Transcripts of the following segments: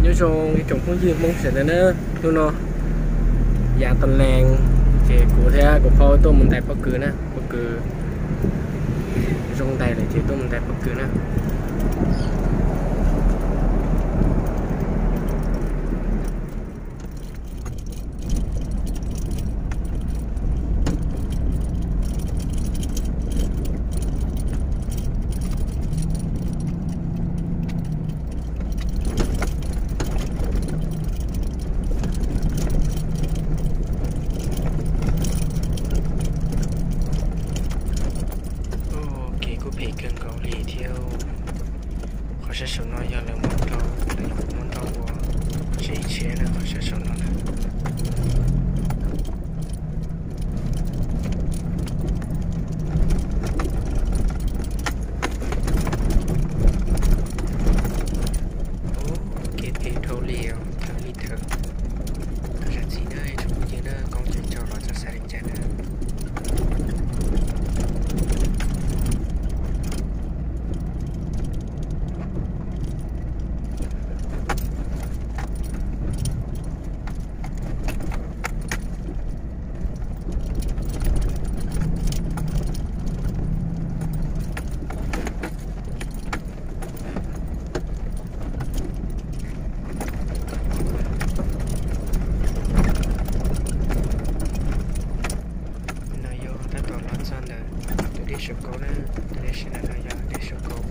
Nyob zoo ib tsoom phooj ywg Hmoob sawv daws na, hnub no yav tas lees ces kuv thiab kuv phauj tuaj mus ntais pob kws na, pob kws zoo ntais lawm ces tuaj mus ntais pob kws na. Kev kuj phem kawg nkaus li thiab. Qhov sab saum no yog lawv muab rau, lawv yuav muab rau ua tsev tshiab na, qhov sab saum no na. Kev phem dhau li os, thawm li thawm. Thov zam txim na ib tsoom phooj ywg na, koob tsaug los txog xav li cas na. No yog tab tom los txog ntawm tus dej Suav Kaub na, tus dej sab ntawm no yog dej Suav Kaub.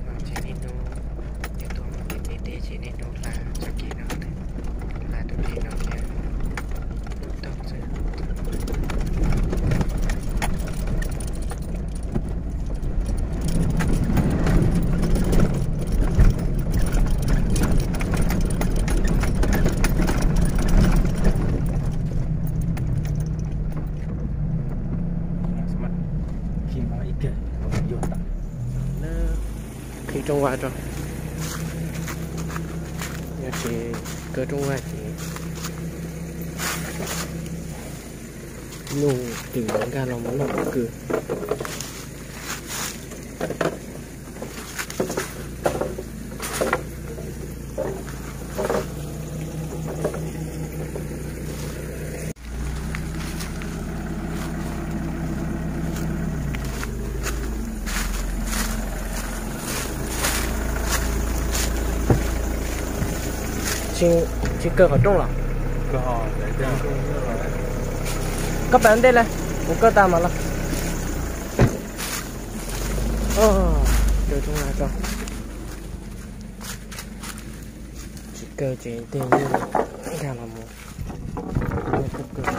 No ces niaj hnub yuav tuaj mus tim pem teb ces niaj hnub hla txoj kev no, hla tus dej no thiab lub tog xwb. Qhib rooj vag rau, yog tsis kaw rooj vag ces nyuj twm nkag los mus noj pob kws. Tsis kaw qhov rooj los? Koj pab ntej lawm, kuv kaw tas mas los. Kaw rooj vag rau. Tsis kaw ces tej nyuj nkag los mus noj pob kws.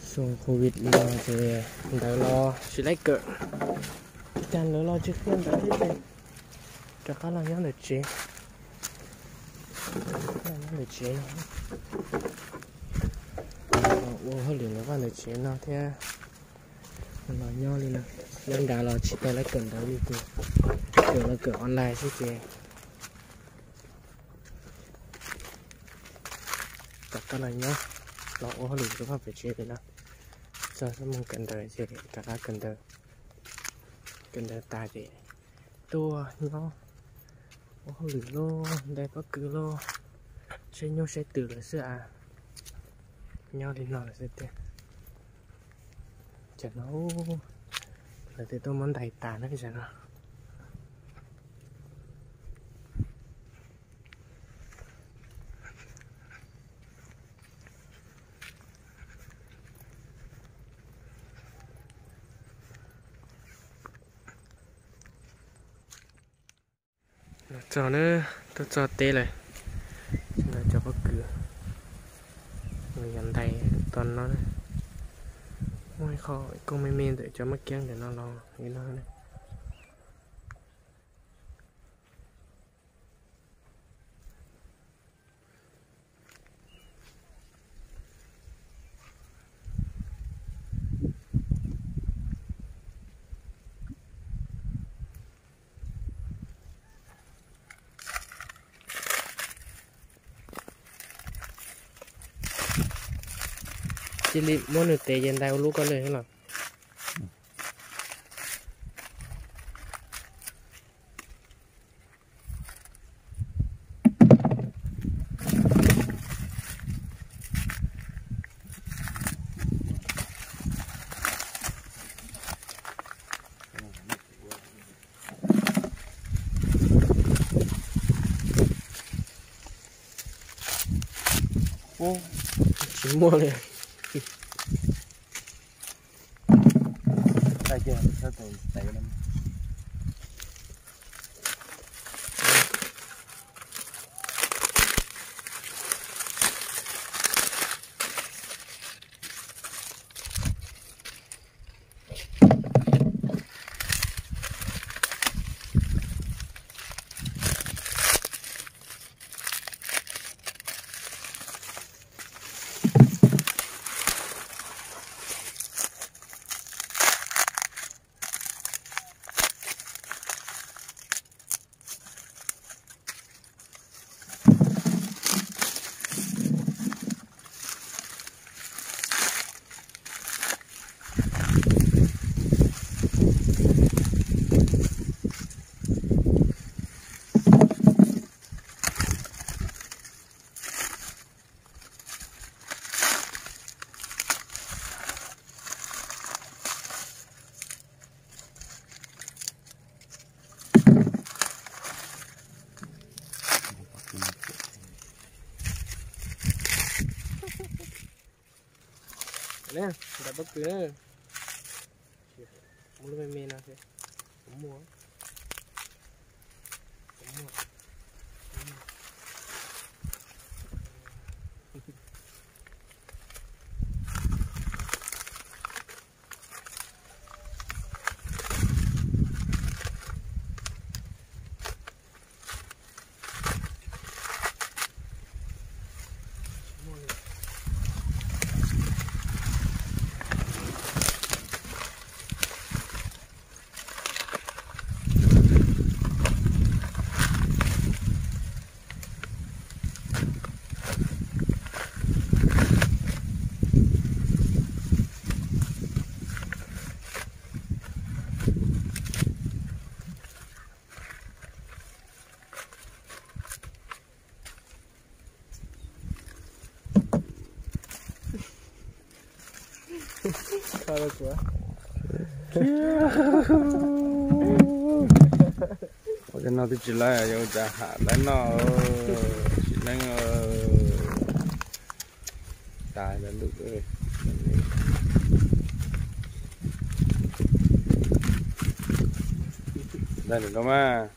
Xyoo covid li no ces ntawd los tsis laib kawm, cas ntawd los tsis qhia ntawv thiab ces rov qab los nyob ntawm tsev. Nyob ntawm tsev no, ua hauj lwm ntawm vaj ntawm tsev no thiab los nyob li no. Nyob nrad los tsis tau laib kawm ntawv li ces tsuas los kawm online xwb ces rov qab los nyob, los ua hauj lwm rau vaj pem tsev pem no. Txog xuab moos kawm ntawv ces rov qab kawm ntawv, kawm ntawv tas ces tuaj nyob ua hauj lwm lauj, ntais pob kws lauj, saib nyuj saib twm lawm xwb as. Nyob li no lawm xwb tiag. Tam no lawv twb tuaj muab ntais tas na tam no. Los txog na, tuaj txog teb lawm. Cov pob kws los yog ntais tom no na. Muaj ib qho koob me me ntawm cov maj kiab ntawm no los li no na. Cia li muab nws tev ces ntais ua lub koj lwj los. Tsis muaj li. Nram pob kws na, muaj lub me me no xwb, kuv muaj. Ua no twb tsis laib, yuav ua cas ham laib noj, tsis neeb. Tas lawm lub. Ntag, nws koj mas.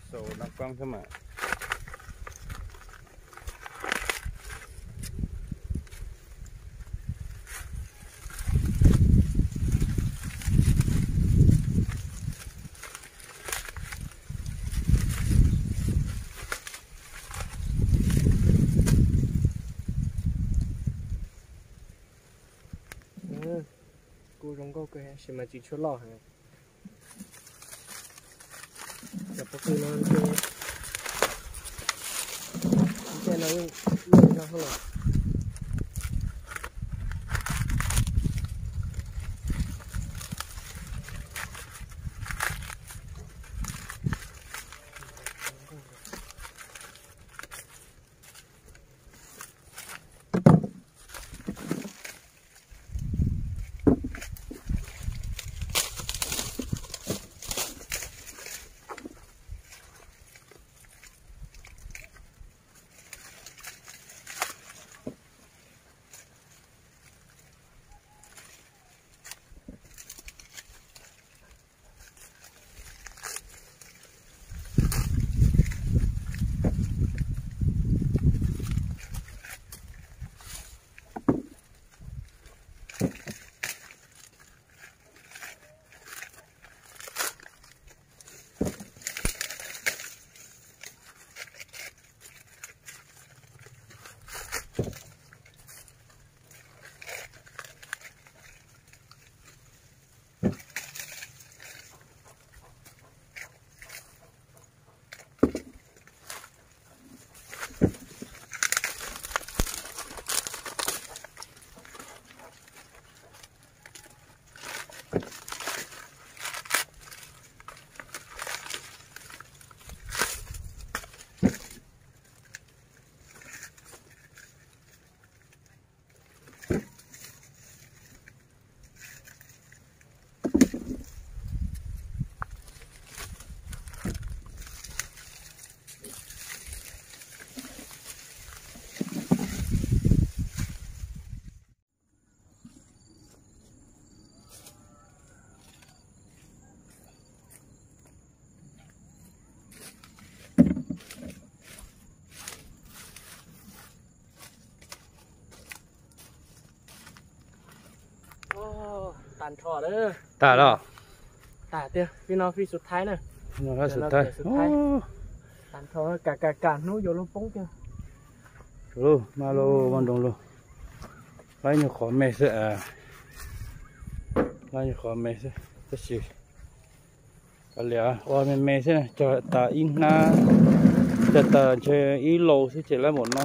Xaus noj koob thiab mas. Kuj zoo nkauj kawg tab sis mas tsis tshua loj heev. Cov pob kws no ntshe, ntshe no yeej loj zog hauj lwm. Tag los? Tag tiag, fij no fij xu thaib na. Xu thaib. Tag nrho, kam kam kam hnub yuav luag poob tiag. Mas lug vaj nroog lug, laib nyuag qhov me xwb, laib nyuag qhov me xwb, tab sis kav liam, ua me me xwb, cog tas ib hnab, cog tas ntshe ib lau xwb ces laib npaum no.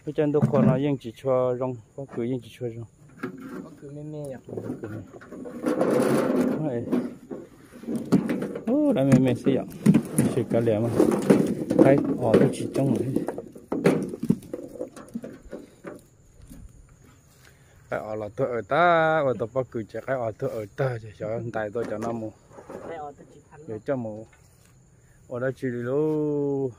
Lub caij ntuj qhua no yeej tsis tshua zoo, pob kws yeej tsis tshua zoo. Ub, laib me me xwb yom, tab sis kav liam mas, qaib os twb tsis coob lawm. Qaib os los tuag aws tag, ua tau pob kws ces qaib os tuag aws tag ces xyov ntais tau cov no mus, yuav coj mus ua dab tsi li lauj.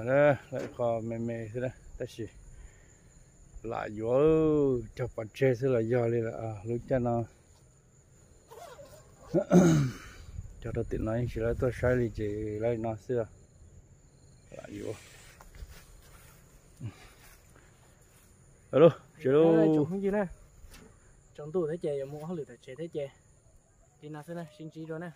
Lawm qhov me me xwb tab sis lam yuav cog pov tseg xwb los yog li lawm lub caij no. Cog rau tim no yeej tsis lawv tuaj saib li ces lawv li no xwb. Lam yuav. Tsaus ntuj thiab ces yuav mus ua hauj lwm tom tsev thiab ces li no xwb na, sib ntsib dua na.